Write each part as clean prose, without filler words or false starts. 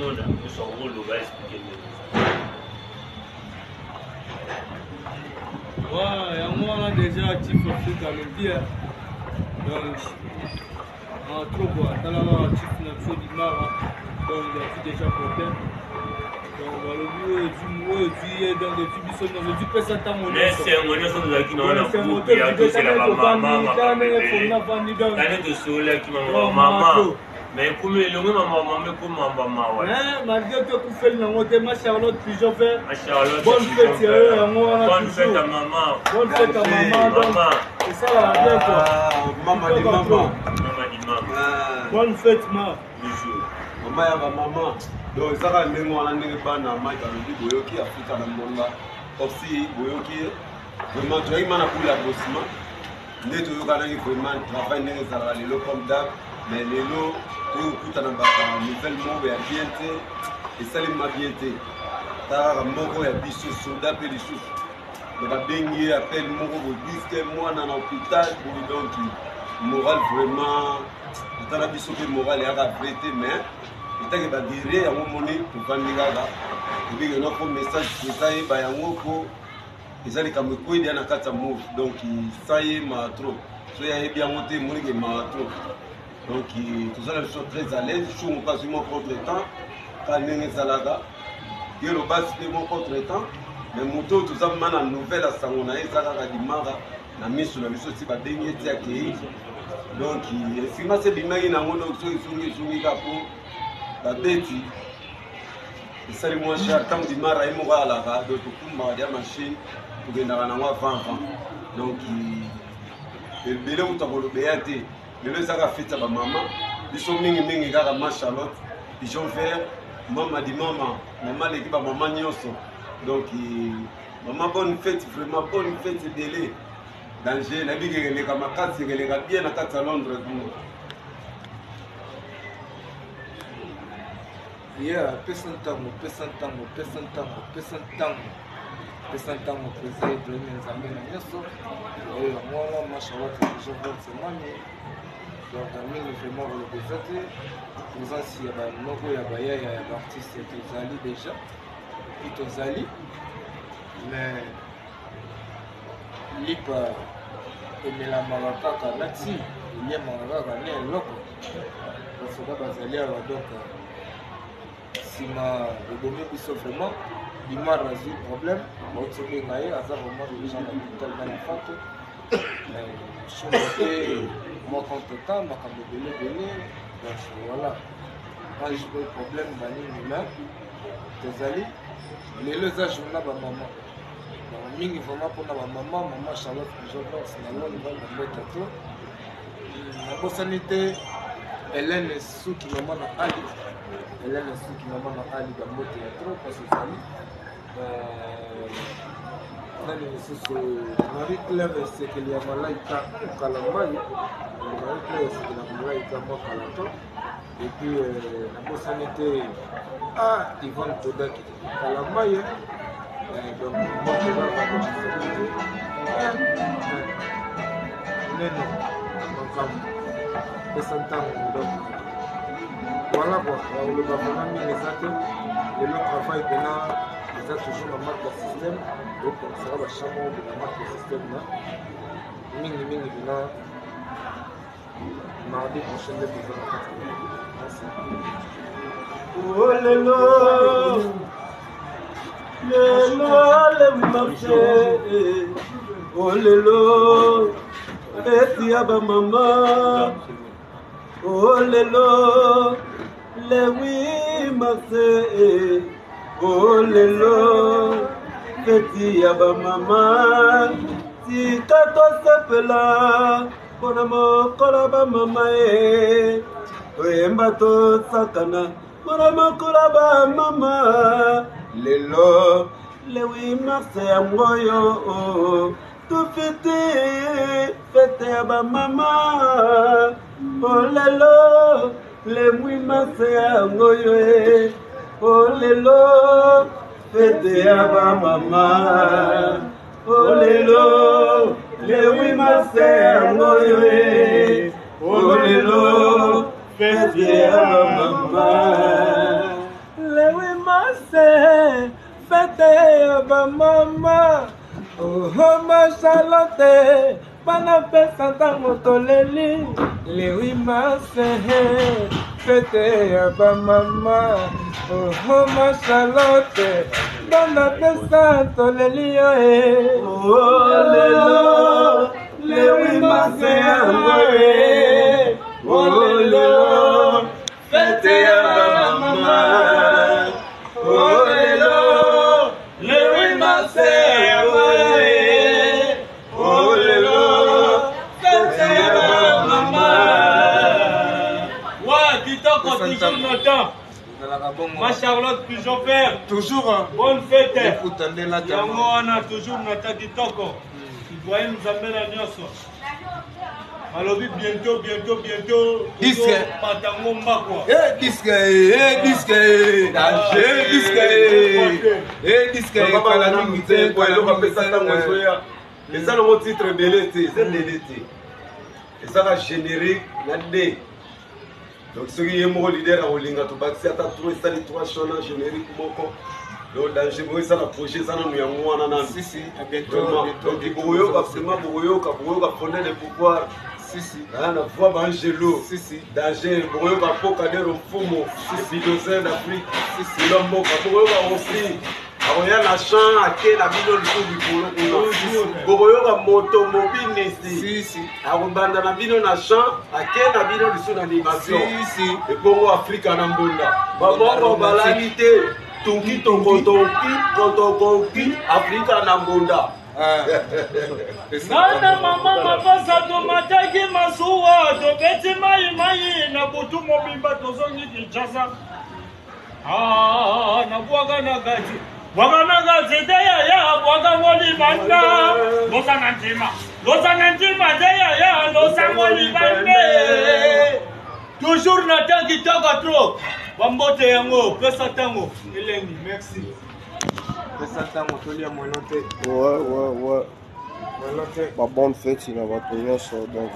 azomona mosu akokoloba explike ndenge. Ouais, yango wana déjà Chief Africa alobi donc en trop quoi, tala kaka Chief na biso Dimara, donc il a vu déjà problème. Donc balobi oyo ezwi oyo ezwi ye, donc ezwi biso nyonso, ezwi pesa ntango nyonso. Esengo nyonso tozalaki na wana groupe ya tosela bamama makambo ebele, tani tosololaki mama mama mais ekomi elongi mama mama ekomi mamba mawa. Malgré tout ekufeli nango te. Ma Charlotte Pigeon Vert, bonne fête ya yo, yango wana. Bonne fête à maman. Bonne fête à maman, donc esalaka bien quoi. Mama di mama. Mama di mama. Bonne fête ma. Toujours. Mama ya bamama. Donc ezaka ndenge wana, ndenge bana Mike alobi, boyoki Afrika na mbonga aussi, boyoki ye vraiment. Toyaki mana kula bosima nde toyokanaki vraiment travail ndenge ezalaka lelo comme d'hab, mais lelo toyei kokutana banouvelle moko ya bien te, esalema bien te. Tala kaka moko ya biso soda mpe lisusu babengi ye appel moko boye, puisque mwana na hôpital boye. Donc moral vraiment atala biso mpe moral eyaka vrai te, mais etake baguerrier yango moni tovandi kaka tobengena po message eza yeba yango po eza likambo ekweli ya na kati ya move. Donc sa ye maa trop, so ye ayebi yango te, emonike maa trop. Donc toza na biso très à l'aise. Shungu mpe azwi mwa contre temps ka ndenge ezalaka ye lobasi mpe mwa contre temps, mais moto oyo toza ma na nouvelle ya sango na ye eza kaka Dimara na miso na biso ti babengi ye ti akei. Donc esima se ebimaki nango, donc soki ezongi ezongi kaka po babeti esali mwa cher. Ntango Dimara ye moko alaka, donc tokumbaka dia machine, tokendaka nango avant avant. Donc ebele kuta koloba eya te. Lelo ezaka fete ya bamama, biso mingimingi kaka ma Charlotte Pigeon Vert, mama di mama, mama aleki bamama nyonso. Donc mama, bonne fête vraiment, bonne fête ebele, danger. Nayebi ke eleka makasi, ekeleka bien na kati ya Londres kuna. Yeah, pesa ntango, pesa ntango, pesa ntango, pesa ntango, pesa ntango. Président Ibrahim Nzambe na nyonso oyo yango wana, ma Charlotte Pigeon Vert mami. Donc mingi vraiment koloba eza te. Présence ya bamoko ya bayaya ya baartiste, tozali déjà puis tozali, mais lipa emelamaka kaka na ti eliamaka kaka na eloko. Basoda bazali awa, donc nsima ebomi biso vraiment. Dimar azwi problème, bauti obenga ye, aza vraiment déjà na hôpital na lifato shunga te mwa contre temps, makambo ebele ebele. Donc voilà, ange problème banini, mais tozali lelo eza journée bamama. Donc mingi vraiment mpona bamama, mama Charlotte Pigeon na Londres, bambota to nabosani te. Hélène Suki, mama na Ali, Hélène Suki, mama na Ali, bambote ya trop parce ezali nani lisusu, Marie Claire Esekeli ya Malaika Kalambai, Marie Claire Esekeli ya Malaika mwa kalato. Et puis nabosani te, ah, Yvonne Todaki Kalambai. Donc mbote kaka nabosani te nene makambo pesa ntango. Donc voilà quoi, koloba vraiment mingi eza te. Lelo travail mpena eza toujours na marque ya système, okomisaka bachambre oyo na marque ya système na mingimingi mpena. Mardi prochain nde toza na kati. Merci. Oh lelo lelo lemase, oh lelo feti ya bamama, oh lelo le 8 mars, oh lelo feti ya bamama. Tika tosepela mpona mokolo bamama e, toyemba tosakana mpona mokolo bamama. Lelo le 8 mars yango oyo tofete fete ya bamama. O lelo le 8 mars yango oyo e, o lelo fete ya bamama, o lelo le 8 mars yango oyo e, o lelo fete ya bamama. mars fete ya bamama oho ma Charlotte bana pesa ntango toleli le 8 mars fete ya bamama oho ma Charlotte bana pesa toleli yo e oh lelo le 8 mars yango e oh lelo fete ya bamama oh lelo le 8 mars yango e oh lelo fete ya bamama. Ouais, kitoko, toujours Nathan. Ezalaka bongo. Ma Charlotte, toujours père. Toujours, hein. Bonne fête. Efuta nde lata. Yango wana, toujours Nathan kitoko. Ibrahim Nzambe na nyonso. Alobi bientôt, bientôt, bientôt. Disque. Patango mbakwa. Eh, disque, eh, disque, eh, eh, disque, eh, eh, disque, eh, kala mingi te, po eloko kala mingi apesa te, ntango eh. ezoya eza nango titre ebele te, eza ebele te, ezaka générique na d. Donc soki ye moko leader akolinga, tobakisi ata 3, esali 3 chant na générique moko. Donc danger boyo esala projet eza nanu yango wana nanu. Si, si, à bientôt, Vraiment. bientôt, Donc bientôt. bokoyoka vraiment, bokoyoka, bokoyoka fondé de pouvoir. Si, si. Ah, na voix baangelo. Si, si. Danger, bokoyoka pokadero mfumo bulldozer d'Afrique silo mboka. Bokoyoka aussi akoya na champ ake na bino lisusu likolo kuna. Bokoyoka moto mobinisi Si, si. akobanda na bino na champ ake na bino lisusu na animation. Si, si. Ebongo Afrika na mbonda babongo balali te tunki tokotoki kotokoki Afrika na mbonda. Ah. Nana mama mapasa, tomataki masuwa, tobeti mai mai na butu mobimba, tozongi Kinshasa. Ah, nabwaka na kati, bwaka na kati te yaya, bwaka ngo libanda, losanga ntima, losanga ntima te yaya, losango libanda. Toujours na temps kitoko trop. Bambote yango, pesa ntango elengi, merci. Pesa ntango tolia mwelo te. Ouais. Mwelo te. Ba bonne fête na bato nyonso. Donc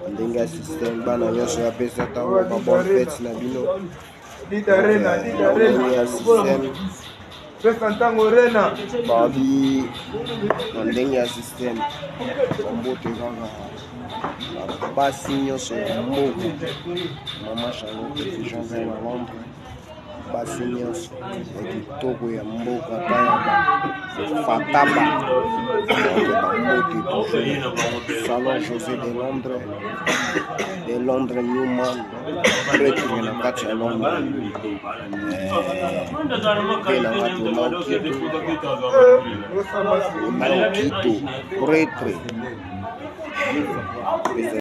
ndenge ya système, bana nyonso ya pesa ntango, ba bonne fête na bino. Dita Rena, Dita Ndenge Rena. ya système. Pesa ntango Rena. Babi na ndenge ya système, bambote kaka na basi nyonso ya mboka. Mama Charlotte Jean Vin na Londres, basi nyonso ya kitoko ya mboka, ta ya bafataba. Donc bambote toujours. Salon José de Londres, de Londres Newman, prêtre na kati ya Londres. Mpe nanga Toma Okito, Toma Okito, prêtre.